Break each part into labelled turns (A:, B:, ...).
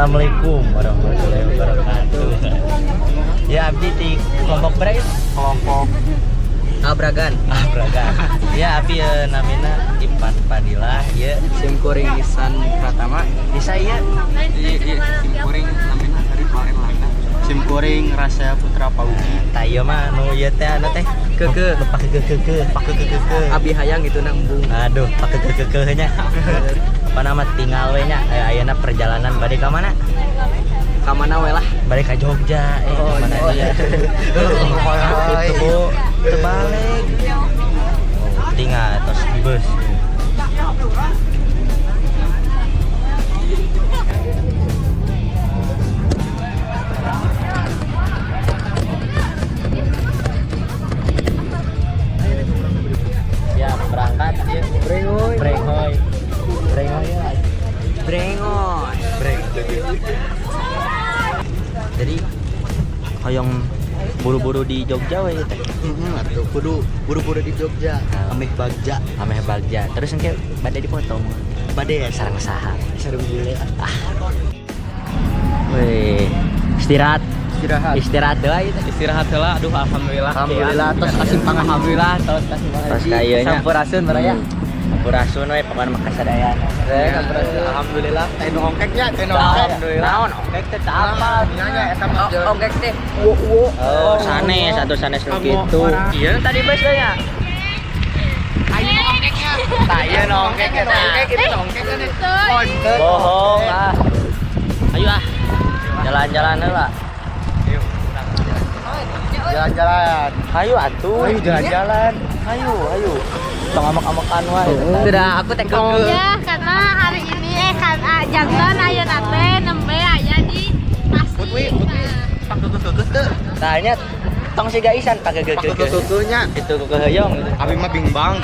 A: Assalamualaikum warahmatullahi wabarakatuh. Ya, abdi di kelompok berapa?
B: Kelompok
C: Abragan.
A: Ah, Braga. Ya, abdi namina Ipan Padilla, ya.
C: Sim kuring Isan Pratama.
A: Bisa ya.
B: Iya, sim kuring namina Rival Erlangga. Sim kuring Rasa Putra Pauji.
A: Tah ieu mah nu ieu teh anu teh
C: Keke.
A: Nu pake keke pake keke.
C: Abi hayang gitu na embung.
A: Aduh, pake keke nya. Apa nama tinggal we nya. Ayeuna perjalanan bade ka mana?
C: Ka mana we lah.
A: Bade ka Jogja.
C: Oh,
A: Ka mana
C: iya.
A: dia? Itu terbalik. Oh, tinggal tos di bus. Siap berangkat ya.
C: Brengoy.
A: Brengoy. Brengoy ya.
C: Brengoy.
A: Breng. Jadi hoyong buru-buru di Jogja we teh.
B: Heeh, atuh kudu buru-buru di Jogja. Ameh bagja.
A: Ameh bagja. Terus engke bade dipotong.
B: Bade ya
A: Sareng saha?
B: Sareng bule.
A: Ah. Wih, istirahat.
B: Istirahat.
A: Istirahat heula ieu teh.
C: Istirahat heula, aduh alhamdulillah.
B: Alhamdulillah tos kasimpang
C: Alhamdulillah tos kasimpang.
A: Tos ka ieu nya.
C: Sampurasun baraya.
A: Sampurasun we pokona mah kasadayana.
C: Sampurasun.
B: Alhamdulillah teh nu ongkeknya, teh nu ongkek.
C: Alhamdulillah.
A: Naon ongkek teh teu apa?
B: Nya nya eta mah jeung
C: Ongkek teh. Wo wo.
A: Oh, sanes atuh sanes nu kitu. Iya tadi bus teh nya.
B: Ayo ongkeknya.
A: Tah ieu nu ongkek
B: Ongkek,
A: eta.
B: ongkek itu ongkek kan. Konten.
A: Bohong ah. Ayo ah. Jalan-jalan heula.
B: Jalan-jalan.
A: Ayo atuh.
B: Ayo jalan-jalan.
A: Ayo, ayo. Tong amak-amakan wae.
C: Sudah aku teh keke.
D: Ya, karena hari ini karena jantan ayeuna teh nembe aya di Tasik.
B: Putwi, Putwi.
D: Nah,
B: Pak kekeh teu.
A: Tanya tong siga isan pake
B: Pak
A: kekeh.
B: kekeh-nya.
A: Itu kekeheyong gitu.
B: Abi mah bingbang.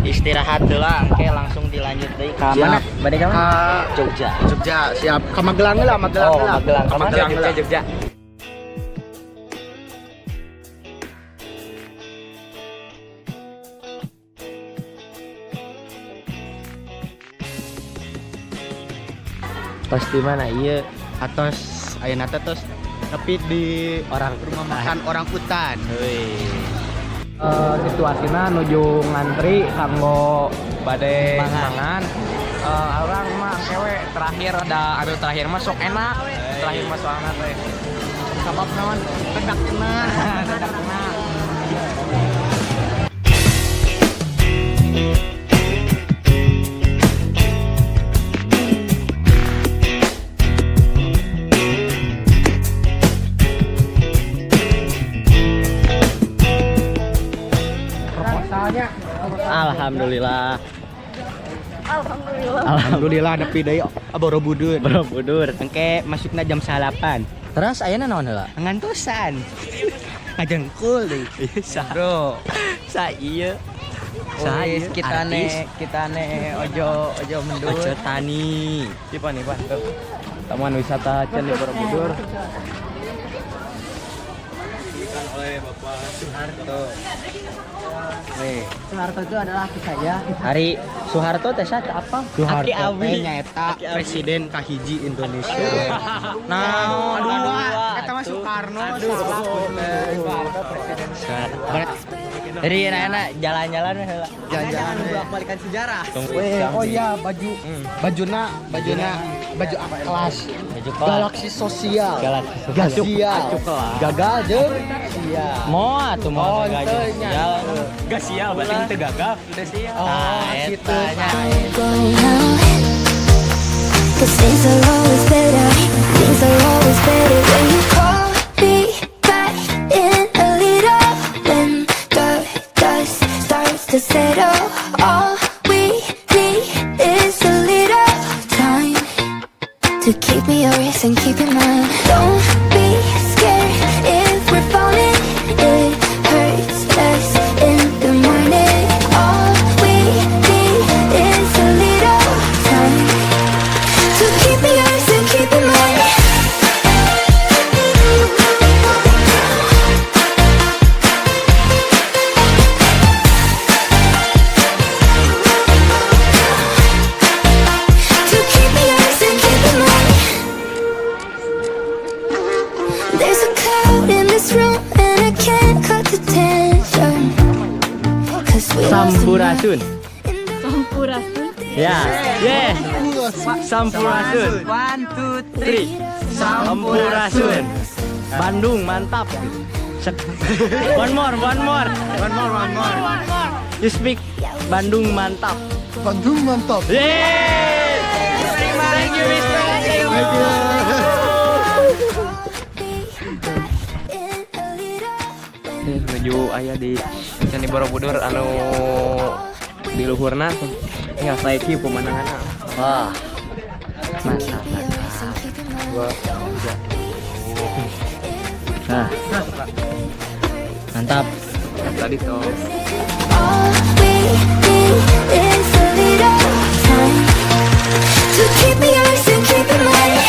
A: Istirahat heula engke langsung dilanjut deui ka
B: Siap.
A: mana? Bade ka mana?
B: Ka
A: Jogja.
B: Jogja, siap. Ka Magelang lah, Magelang
A: Oh,
B: lah.
A: Magelang.
B: Ka
A: Ka mana?
B: Magelang
C: Jogja,
B: lah.
C: Jogja.
A: Tos di mana ieu?
B: Atos ayeuna teh tos tapi di
A: Orang
B: rumah makan orang utan.
A: Wih.
C: Situasina nuju ngantri kanggo bade
A: Mangan.
C: mangan. Orang mah kewe terakhir ada anu terakhir mah sok enak. Terakhir mah sok enak teh.
B: Sabab naon? Pedak enak.
C: Pedak enak.
B: Proposalnya.
A: Alhamdulillah.
D: Alhamdulillah.
B: Alhamdulillah nepi deui Borobudur.
A: Borobudur.
B: Engke masukna jam 8.
A: Terus ayeuna naon heula?
B: Ngantosan. Ngajengkul deui.
A: Sa
C: Bro,
A: sa ieu. Sa
C: wis
A: ieu
C: kita
A: artis.
C: ne kita ne ojo ojo mendur.
A: Ojo tani.
C: Ipan Ipan tuh. Taman wisata Candi Borobudur.
B: Oleh Bapak Soeharto.
A: Weh.
C: Soeharto itu adalah aki saya.
A: Hari Soeharto teh saha apa?
B: Soeharto
A: Aki Awi.
B: teh nyaeta presiden kahiji Indonesia.
A: Naon?
B: Aduh, eta mah Soekarno. Salah.
C: Soeharto presiden.
A: Soeharto. Jadi enak-enak jalan-jalan we heula.
B: Jalan-jalan
C: bolak-balikan sejarah.
B: Weh, oh iya baju bajuna bajuna baju A kelas.
A: Baju kelas.
B: Galaksi sosial.
A: Galaksi sosial.
B: Gasial. Gagal jeung sial.
A: Mo atuh mo
B: Oh,
A: gagal.
B: henteu nya.
A: Sial.
C: Gak sial, berarti itu gagal. Udah sial.
B: Oh,
A: Nah,
B: gitu.
A: eta nya.
E: Cause things are always better, things are always better when you call me back in a little. When the dust starts to settle, all we need is a little time to keep me yours and keep you mine. Don't be scared if we're falling, it hurts less in the morning. All we need is a little time to keep me yours and keep it mine.
A: Sampurasun.
D: Sampurasun.
A: Ya, yes. Sampurasun.
C: One, two,
A: Three. Sampurasun. Bandung mantap. One more, one more.
B: One more, one more.
A: You speak Bandung mantap.
F: Bandung mantap.
A: Yeay! Thank you, Mister.
F: Thank you.
E: In a little
C: Menuju aya di Candi Borobudur anu di luhurna ya saiki pemandanganna.
A: Wah. Mantap, mantap. Nah. Mantap.
C: Tadi tuh.
E: All we need is a little time to keep me yours and keep it mine.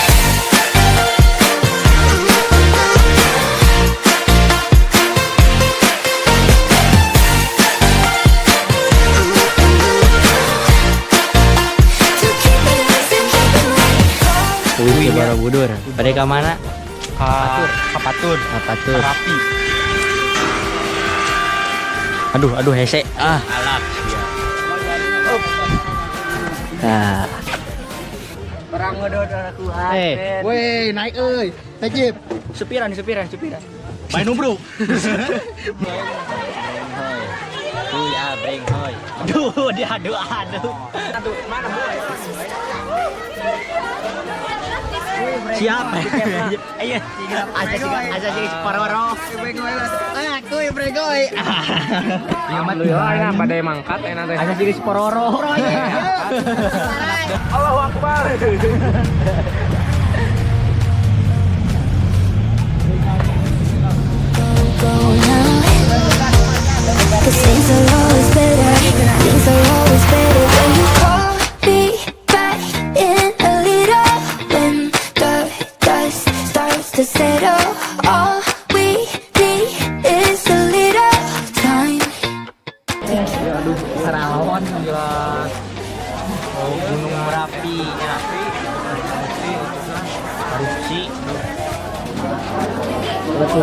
E: To keep me yours and keep it mine.
A: Wih, Borobudur. Bade ka mana?
B: Ka Kapatur.
A: Apa tuh?
B: Rapi.
A: Aduh, aduh hese. Ah. Nah. Eh,
F: Weh, naik euy. Tejip.
A: supiran, supiran, supiran.
B: Main bro.
A: Huy, ah, breng, hoy. Aduh, dia aduh, aduh. Siap. Ayo, aja sih, aja sih, paroro.
F: Eh, kuy bregoy.
C: Alhamdulillah enak pada mangkat enak teh.
A: Aja sih pororo.
C: Allahu Akbar.
E: Go now. 'Cause things are always better. Things are always better when you call me back in a little. When the dust starts to settle, all we need is a little time.
A: Serawan jelas. Oh, Gunung Merapi nya. Erupsi.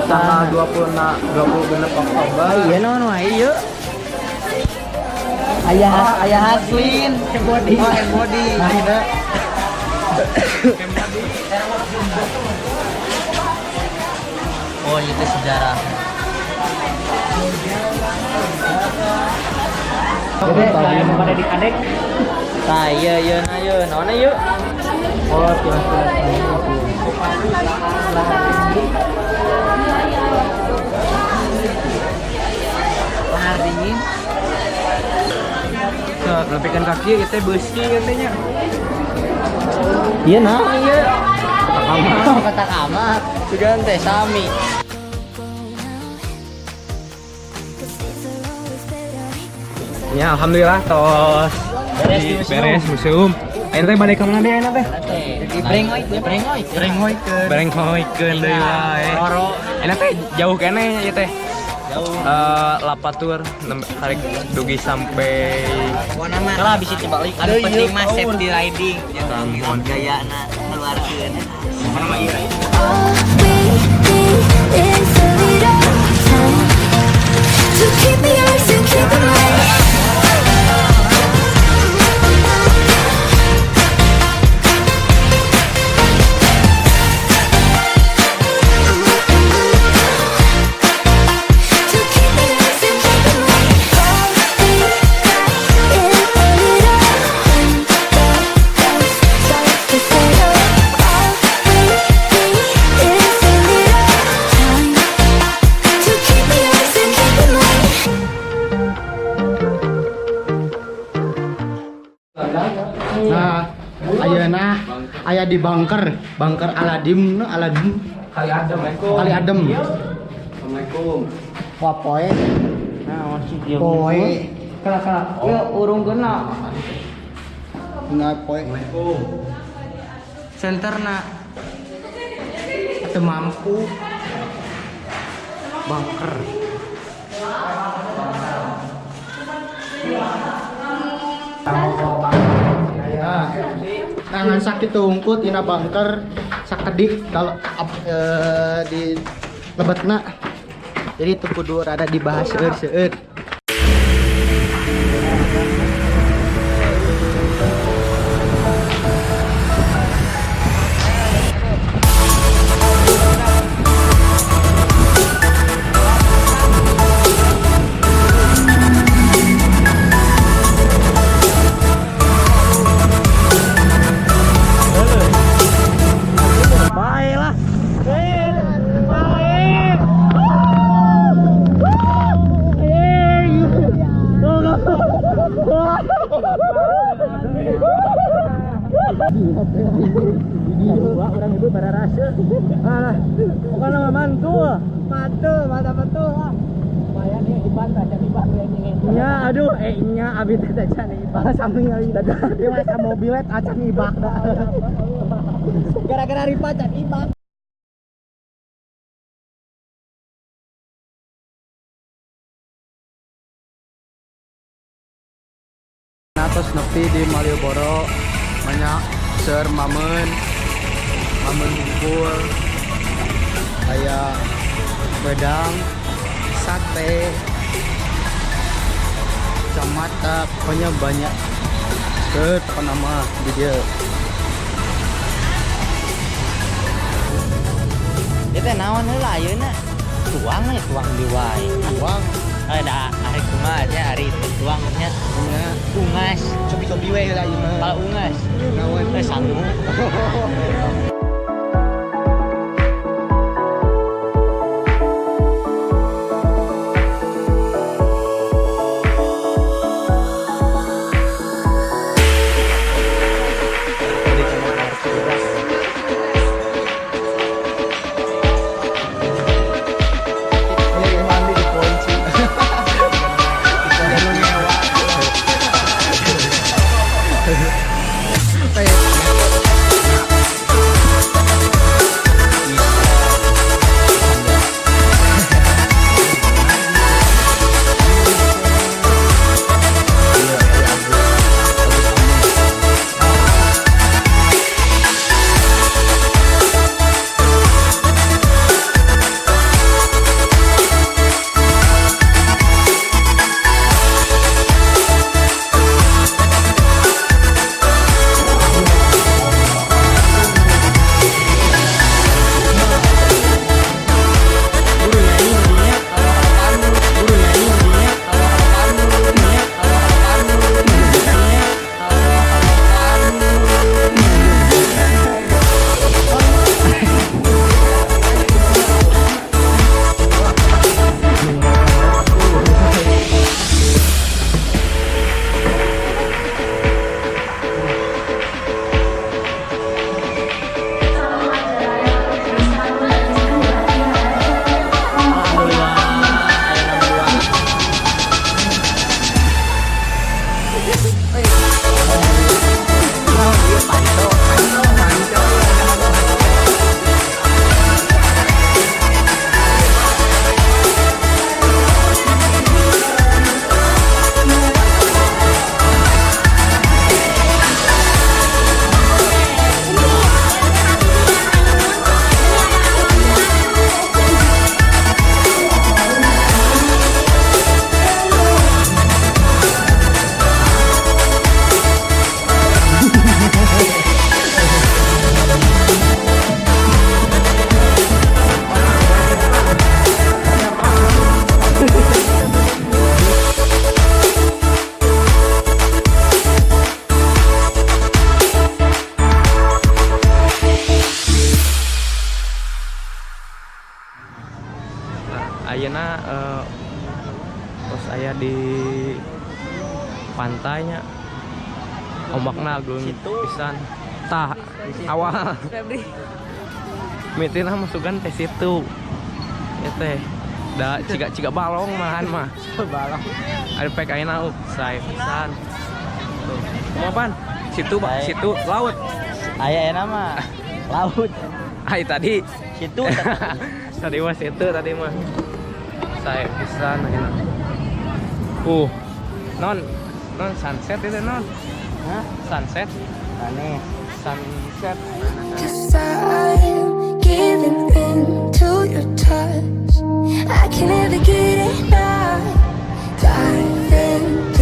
C: Tanggal 26 26 Oktober.
A: Iya non wah iya. Ayah ayah Haslin, body.
C: Oh, body.
F: Nah,
A: Oh, itu sejarah.
C: Jadi pada adik-adik.
A: Nah, iya iya nah iya, naon yuk?
C: Oh, jelas.
A: Lahar dingin.
C: Lebihkan kaki kita besi katanya.
A: Iya nah iya. Kata kamar. Juga teh sami.
E: 'Cause things are always better. Things are
C: Ya, alhamdulillah tos
A: Beres di museum.
C: Beres museum. Ayeuna teh balik ka mana deui ayeuna teh?
A: Di Brengoy, di Brengoy.
B: Brengoykeun.
C: Barengkoikeun deui wae.
A: Roro.
C: Ayeuna teh jauh keneh ieu teh.
A: Jauh.
C: Eh, Lapatur tarik dugi sampai
A: Kalau habis itu balik.
G: Anu penting mah safety riding, jangan gaya na keluarkeun.
E: All we need is a little time to keep me yours and keep it mine. To keep me yours and keep it mine. Call me back in a little when the dust starts to settle. All we need is a little time to keep me yours and keep it mine.
F: Nah, ayeuna aya di bunker, bunker Aladin, no, Aladin.
C: Kali Adem.
F: Kali Adem.
B: Assalamualaikum.
F: Wah, poe.
A: Nah, masih dia.
F: Poe.
A: Kala kala. Yuk urung kena.
F: Nah, poe.
A: Center na.
F: Teu mampu. Bunker. Nah, tangan sakit tungku tina bunker sakedik kalau di lebetna. Jadi itu kudu rada dibahas seueur-seueur. Orang itu pada rasa. Alah, bukan nama mantul. Mantul, mata betul. Lumayan ya Iban baca Iban nya aduh nya abi teh acan ibak sami abi dia mah mobilet acan ibak dah. Gara-gara ripa acan ibak.
B: Atos nepi di Malioboro banyak seur mamen mamen kumpul aya wedang sate kacamata pokoknya banyak seur pokoknya mah di dia.
A: Dia teh naon heula ayeuna? Tuang we, tuang di wae.
F: Tuang.
A: Ada ari kumaha nya ari tuang nya.
F: Nya
A: Ungas.
F: cobi-cobi we heula ieu mah.
A: Kalau ungas.
F: Naon?
A: Sangu.
F: Mandi di kunci.
C: Ayeuna tos aya di pantainya ombakna ageung pisan tah awal mitina masukan teh situ ya teh da ciga-ciga balong malahan mah
F: Balong.
C: ada pek ayeuna sae pisan tuh kumaha pan situ Pak situ laut
A: Aya enak mah laut.
C: ai tadi
A: Situ
C: tadi mah situ tadi mah sae pisan ayeuna non non sunset itu non.
A: Hah?
C: Sunset.
A: Aneh.
C: Sunset.
E: 'Cause I'm giving in to your touch. I can never get enough. Dive into